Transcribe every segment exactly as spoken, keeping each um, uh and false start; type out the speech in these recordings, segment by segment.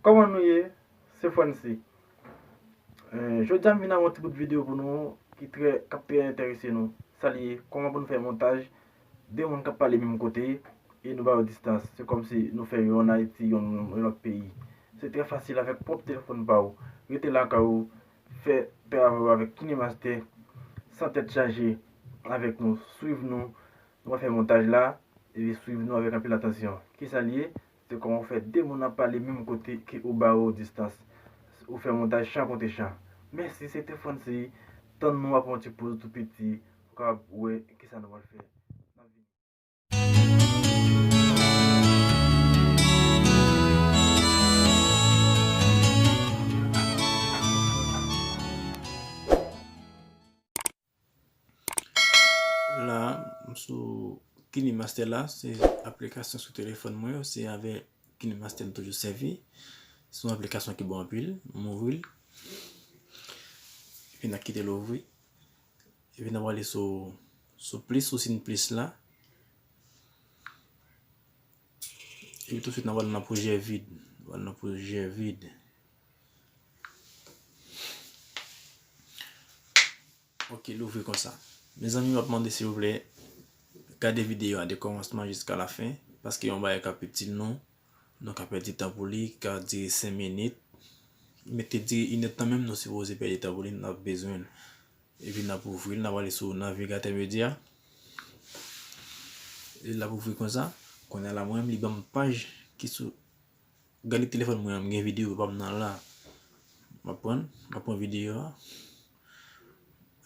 Kòman nou ye? Se Francy. Eh, jodi a m vin ak yon ti bout videyo pou nou ki trè, k ap trè enterese nou. Sa l ye, kòman pou nou fè montaj de moun k ap pale menm kote e nou ba yo distans. Se kòmsi nou fè youn ann Ayiti, youn yon lòt peyi. Se trè fasil avèk pwòp telefòn pa w. Rete lakay ou, fè travay ou avèk KineMaster san tèt chaje avèk nou. Swiv nou, nou va fè montaj la, epi swiv nou avèk anpil atansyon. Kisa l ye? Se kòman w fè de moun ap pale menm kote ke ou ba yo distans. Ou fè montaj chan kontre chan. Mèsi, se te Francy. Tann nou ap yon ti poz tou piti. Ou kapab wè kisa nou pral fè. N ap vini. La, m sou KineMaster la, se aplikasyon sou telefòn mwen yo, se avè KineMaster m toujou sèvi. Se yon aplikasyon ki bon anpil, m ouvri l. Epi n a kite l ouvri. Epi n a prale sou, sou plis, sou siy plis la. Epi tousuit n a prale nan pwojè vid. N a prale nan pwojè vid. Ok, l ouvri konsa. Mezanmi, m ap mande silvouplè, gade videyo a de kòmansman jiska lafen, paske yon bagay k ap itil nou, nou ka pèdi tan pou li, ka dire senk minit. Mete dire inèdtan menm, nou sipoze pèdi tan pou li, n ap bezwen l. Epi n ap ouvri l, n ap ale sou navigatè medya. E l ap ouvri konsa. Kounye a la, mwen menm, li ban m paj ki sou Gade telefòn mwen an, m gen videyo pa m nan la. M ap pran, m ap pran videyo a.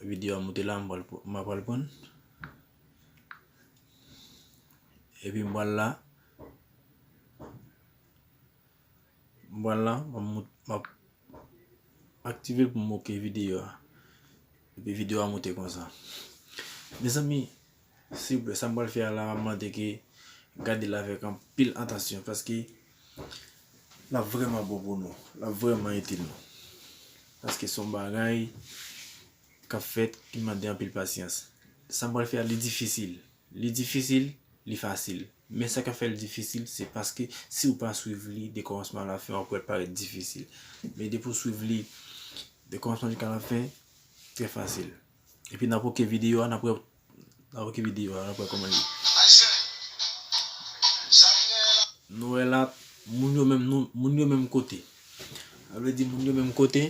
Videyo a moute la, m pral, m ap pral pran. Epi m pral la. M pral la, m ap mout-, m ap aktive l pou m moute videyo a. Epi videyo a moute konsa. Mezanmi, silvouplè, sa m pral fè a la, m ap mande ke gade l avèk anpil atansyon, paske l ap vrèman bon pou nou, l ap vrèman itil nou. Paske se yon bagay k ap fèt ki mande anpil pasyans. Sa m pral fè a, li difisil. Li difisil, li fasil. Men sa k ap fè l difisil, se paske si w pa swiv li de kòmansman a lafen, w ap wè l parèt difisil. Men depi w swiv li de kòmansman jiska lafen, trè fasil. Epi n ap oke videyo a, n ap wè, n ap oke videyo a, n ap wè kòman li ye. Nou wè la, moun yo menm, nou, moun yo menm kote. Sa vle di moun yo menm kote.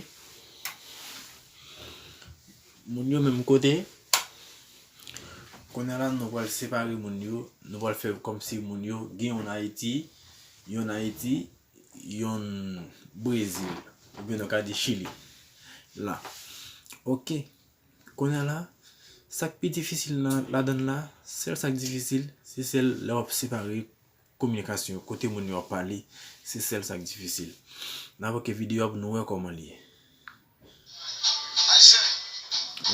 Moun yo menm kote. Kounye a la, nou pral separe moun yo. Nou pral fè kòmsi moun yo gen youn Ayiti, youn Ayiti, youn Brezil, oubyen nou ka di Chili. La. Ok. Kounye a la, sa k pi difisil nan, ladan l la, sèl sa k difisil, se sèl lè w ap separe kominikasyon yo, kote moun yo ap pale, se sèl sa k difisil. N ap oke videyo a pou nou wè kòman li ye.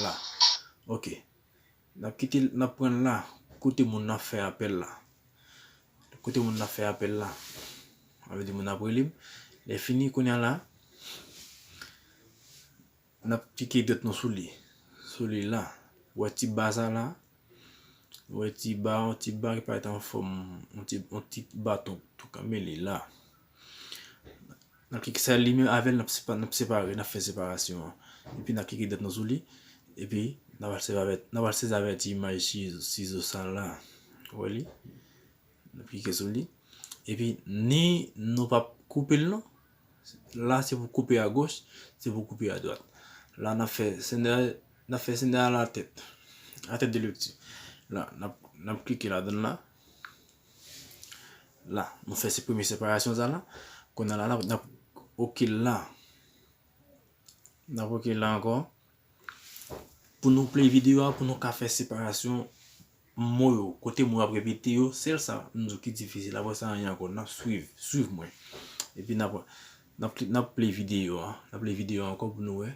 La. Ok. N ap kite l, n ap pran l la, kote moun nan ap fè apèl la. Kote moun nan ap fè apèl la. Sa vle di moun nan ap rele m. Lè fini, kounye a la, n ap klike dwèt nou sou li. Sou li la. Ou wè ti ba sa la? Ou wè ti ba, yon ti ba ki parèt an fòm, yon ti, yon ti baton tou kanpe li la. N ap klike sa li menm avè l, n ap sepa-, n ap separe, n ap fè separasyon an. Epi n ap klike dwèt nou sou li. Epi n ap al sèvi avè, n ap al sezi avè ti imaj sizo, sizo sa la. Ou wè li? N ap klike sou li. Epi ni nou p ap koupe l non. La se pou koupe a goch, se pou koupe a dwat. La n ap fè sendè, n ap fè sendè a la tèt. A tèt de lekti. La, n ap, n ap klike ladan l la. La, nou fè se premye separasyon sa la. Kounye a la, n ap, n ap oke l la. N ap oke l la ankò. Pou nou play videyo a, pou nou ka fè separasyon mo yo, kote mo yo ap repete yo, sèl sa m di w ki difisil. Apre sa, anyen ankò. N ap swiv, swiv mwen. Epi n ap, n ap, n ap play videyo a. N ap play videyo a ankò pou nou wè.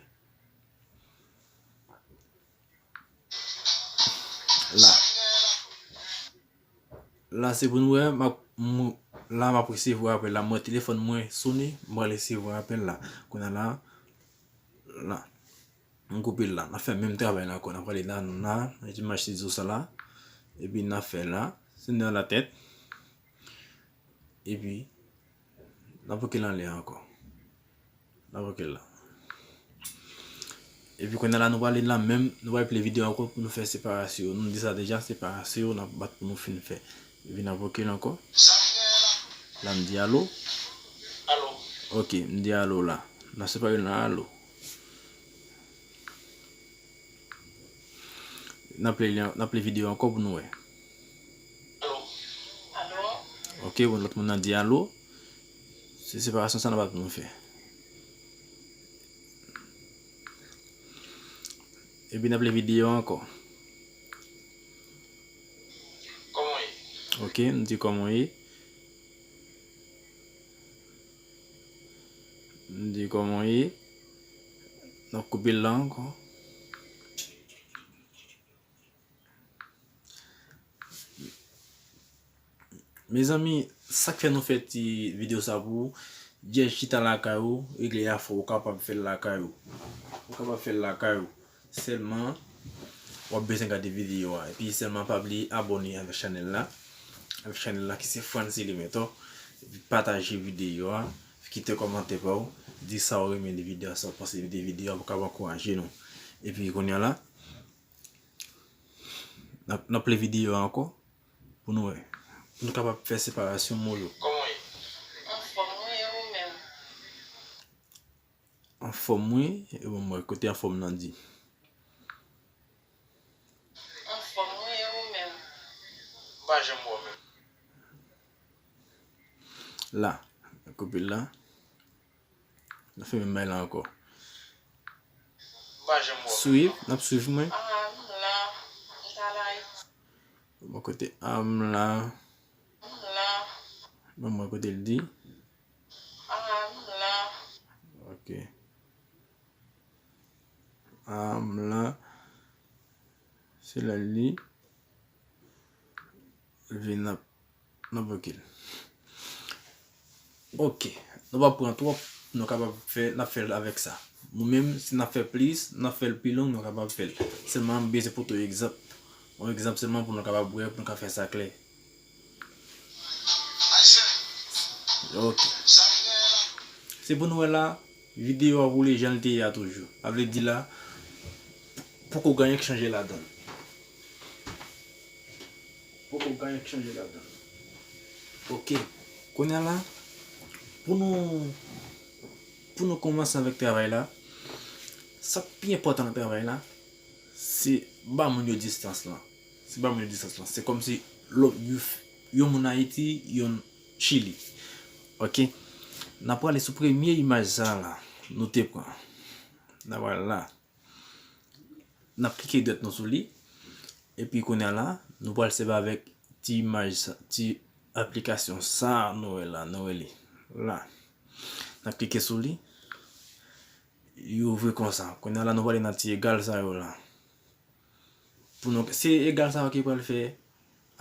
La. La, se pou nou wè, m ap, m, la, m ap resevwa apèl la. Mwen, telefòn mwen sone, m pral resevwa apèl la. Kounye a la, la. M koupe l la. N ap fè menm travay la ankò. N ap prale la, la, nan ti mach sizo sa la. Epi n ap fè la. Sendè a la tèt. Epi, n ap oke l anlè ankò. N ap oke l la. Epi kounye a la, nou prale la menm, nou prale play videyo ankò pou nou fè separasyon yo. Nou di sa deja, separasyon yo, n ap bat pou nou fin fè. Epi n ap oke l ankò. La, m di alo. Alo. Oke, m di alo la. N ap separe l nan alo. N ap play li an, n ap play videyo ankò pou nou wè. Alo. Alo. Oke, bon, lòt moun nan di alo. Se separasyon sa n ap bat pou nou fè. Epi n ap play videyo ankò. Kòman w ye? Oke, m di kòman w ye. M di kòman w ye. N ap koupe l la ankò. Mezanmi, sa k fè nou fè ti videyo sa pou ou, jès chita lakay ou, regle afè w, ou kapab fè l lakay ou. Ou kapab fè l lakay ou. Sèlman, w ap bezwen gade videyo a. Epi sèlman pa bliye abòne avèk chanèl la. Avèk chanèl la ki se Frantzly Mentor. Epi pataje videyo a. Kite kòmantè pa w. Di sa w renmen de videyo a, sa w panse de videyo a pou w kapab ankouraje nou. Epi kounye a la, n ap, n ap play videyo a ankò. Pou nou wè. Pou nou kapab fè separasyon mo yo. Kòman w ye? Anfòm wi, e ou menm? Anfòm wi, e bon, mwen, kote anfòm nan di? Anfòm wi, e ou menm? M pa janm wè w menm. La, koupe l la. N ap fè menm bagay la ankò. M pa janm wè w menm. Swiv, n ap swiv mwen. Ah, m la, m ta la. Bò kote a m la. M la. Ban mwen kote l di. Ah, m la. Ok. Ah, m la. Se la l li. Vin ap, n ap oke l. Ok. Nou pa pran twòp, nou kapab fè, n ap fè l avèk sa. Nou menm, si n ap fè plis, n ap fè l pi long, nou kapab fè l. Sèlman, m bezwen pote yon egzanp. Yon egzanp sèlman pou nou kapab wè, pou nou ka fè sa klè. Ok. Se pou nou wè la, videyo a woule jan l te ye a toujou. Sa vle di la, poko gen anyen k chanje ladan l. Poko gen anyen k chanje ladan l. Ok. Kounye a la, pou nou, pou nou kòmanse avèk travay la, sa k pi enpòtan nan travay la, se ba moun yo distans lan. Se ba moun yo distans lan. Se kòmsi lòt, yon moun Ayiti, yon Chili. Ok. N ap prale sou premye imaj sa a la. Nou te pran. N ap prale la. N ap klike dwèt nou sou li. Epi kounye a la, nou pral sèvi avèk ti imaj sa, ti aplikasyon sa a nou wè la, nou wè li. La. N ap klike sou li. Li ouvri konsa. Kounye a la, nou prale nan ti egal sa yo la. Pou nou, se egal sa yo ki pral fè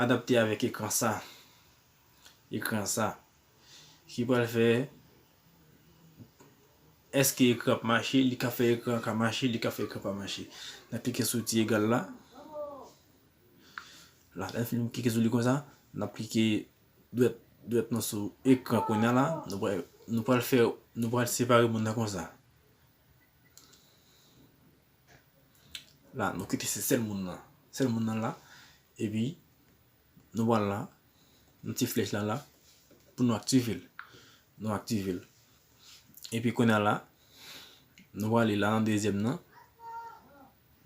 adapte avèk ekran sa. Ekran sa. Ki pral fè, èske ekran ap mache, li ka fè ekran ka mache, li ka fè ekran pa mache. N ap klike sou ti egal la. La, lè n fin klike sou li konsa, n ap klike dwèt, dwèt nou sou ekran kounye a la. Nou pral, nou pral fè, nou pral separe moun nan konsa. La, nou kite se sèl moun nan. Sèl moun nan la. Epi, nou pral la. Nan ti flèch la la. Pou nou aktive l. Nou aktive l. Epi kounye a la, nou prale la nan dezyèm nan.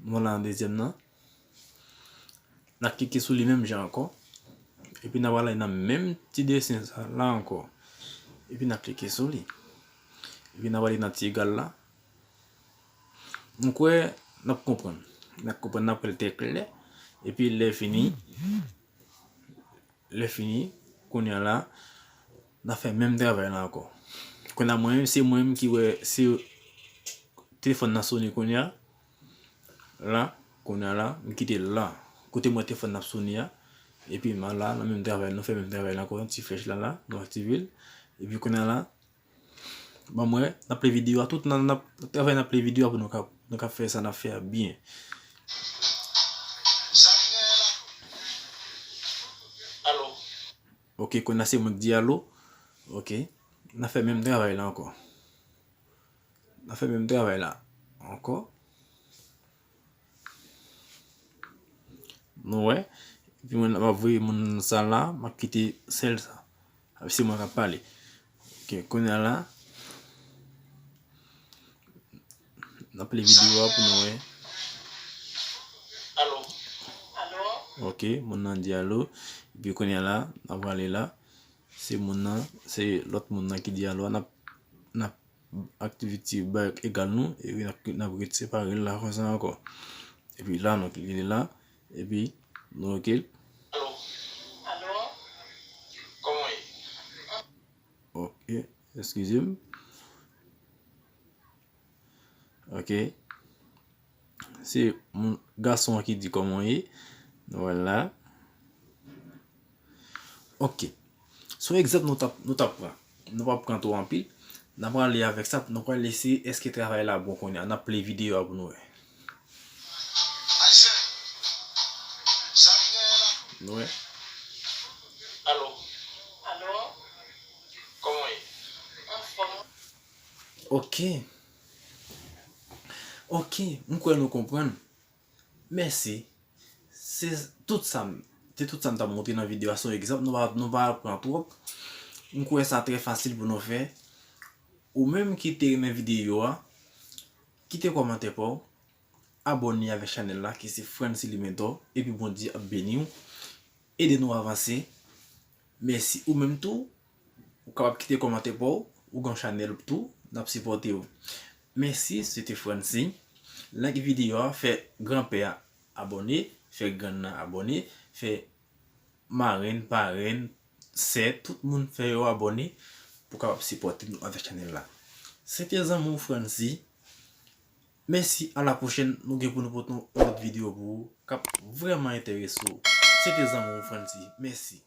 Nou pral la nan dezyèm nan. N ap klike sou li menm jan ankò. Epi n ap prale nan menm ti desen sa la ankò. Epi n ap klike sou li. Epi n ap prale nan ti egal la. M kwè n ap konprann. N ap konprann, n ap wè l trè klè. Epi lè fini, lè fini, kounye a la, n ap fè menm travay la ankò. Kounye a mwen menm, se mwen menm ki wè, se telefòn nan sone kounye a. La, kounye a la, m kite l la. Kote m wè telefòn nan ap sone a. Epi m al la, nan menm travay, nou fè menm travay la ankò, ti flèch la la, nou aktive l. Epi kounye a la, Ban m wè, n ap play videyo a, tout nan, n ap travay, n ap play videyo a pou nou ka, nou ka fè sa n ap fè a byen. Alo. Ok, kounye a se mwen k di alo. Ok. N ap fè menm travay la ankò. N ap fè menm travay la ankò. Nou wè. Epi mwen, m ap voye moun sa la, m ap kite sèl sa. Epi se mwen k ap pale. Ok, kounye a la, n ap play videyo a pou nou wè. Alo. Alo. Ok, moun nan di alo. Epi kounye a la, n ap prale la. Se moun nan, se lòt moun nan ki di alo a. N ap, n ap activity ba egal nou, epi n ap, n ap ret separe l la konsa ankò. Epi la, nou klike la, epi nou ok. Alo. Alo. Kòman w ye? Ok, eskize m. Ok. Se moun, gason an ki di kòman w ye. Nou wè l la. Ok. Se yon egzanp nou t ap, nou t ap pran. Nou p ap pran twò anpil. N ap ale avèk sa, nou pral eseye èske travay la bon kounye a. N ap play videyo a pou nou wè. Nou wè. Alo. Alo. Kòman w ye? Anfòm. Ok. Ok, m kwè nou konprann. Mèsi. Se tout sa m, se tout sa m t ap montre nan videyo a. Se yon egzanp, nou pa, nou pa pran twòp. M kwè sa trè fasil pou nou fè. Ou menm ki te renmen videyo a, kite kòmantè pa w, abòne avèk chanèl la ki se Francy Limentor, epi Bondye ap beni w. Ede nou avanse. Mèsi. Ou menm tou, ou kapab kite kòmantè pa w, ou gen chanèl tou, n ap sipòte w. Mèsi, se te Francy. Like videyo a, fè granpè a abòne, fè grann nan abòne, fè marenn, parenn, sè, tout moun fè yo abòne pou kapab sipòte nou avèk chanèl la. Se te zanmi w Francy. Mèsi, a la pwochèn, nou gen pou nou pote yon lòt videyo pou ou k ap vrèman enterese w. Se te zanmi w Francy. Mèsi.